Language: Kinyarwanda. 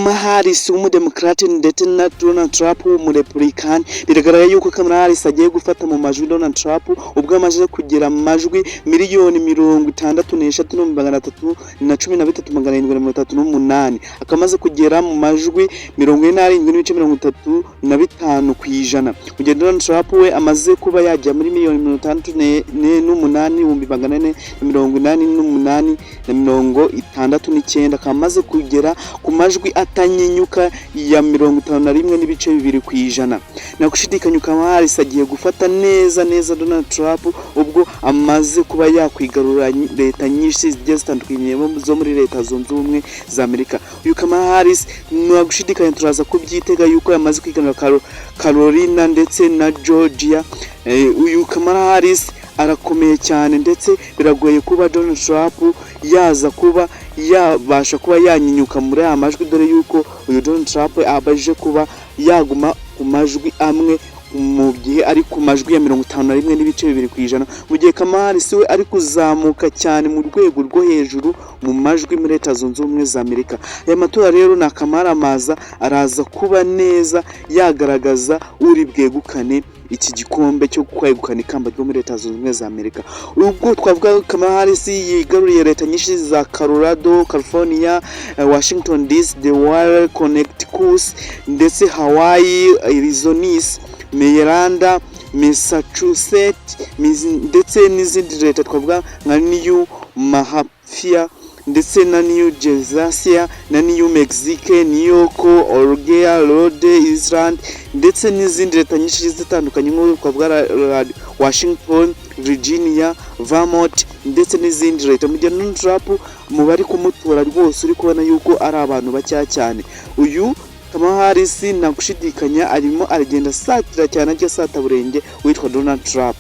Kamala Harris w'umudemokrate ndetse na Donald Trump w'umurepublikani. Biragaragara yuko Kamala Harris agiye gufata mu majwi Donald Trump, ubwo amaze kugira amajwi 63,313,738, akaba amaze kugera mu majwi 47.35%, mu gihe Donald Trump we amaze kuba yajya muri 68,488,069, akaba amaze kugera ku majwi atanyinyuka ya 51.2%. Nagushidikanya, Kamala Harris agiye gufata neza neza Donald Trump, ubwo amaze kuba yakwigarura leta nyinshi zigiye zitandukanye zo muri Leta Zunze Ubumwe za Amerika. Uyu Kamala Harris, ntagushidikanya, turaza kubyitega yuko yamaze kwigarura Carolina ndetse na Georgia. Uyu Kamala Harris arakomeye cyane, ndetse biragoye kuba Donald Trump yaza kuba yabasha kuba yanyinyuka muri aya majwi, dore yuko uyu Donald Trump abaje kuba yaguma ku majwi amwe, mu gihe ari ku majwi ya 51.2%, mu gihe Kamala Harris we ari kuzamuka cyane mu rwego rwo hejuru mu majwi muri Leta Zunze Ubumwe za Amerika. Aya matora rero ni akamaramaza, araza kuba neza yagaragaza uri bwegukane iki gikombe cyo kwegukana ikamba ryo muri Leta Zunze Ubumwe za Amerika. Ubwo twavuga Kamala Harris yigaruriye leta nyinshi za Colorado, California, Washington DC, Delaware, Connecticut ndetse Hawaii, Arizona, Maryland, Massachusetts ndetse n'izindi leta twavuga nka New Hampshire ndetse na New Jersey na New Mexico, New York, Oregon, Rhode Island ndetse n'izindi leta nyinshi zitandukanye nk'uko twavuga Washington, Virginia, Vermont ndetse n'izindi leta, mu gihe Donald Trump mu bari kumutora rwose uri kubona yuko ari abantu bakeya cyane. Uyu Kamala Harris nta gushidikanya arimo aragenda asatira cyane, ajya asata burenge witwa Donald Trump.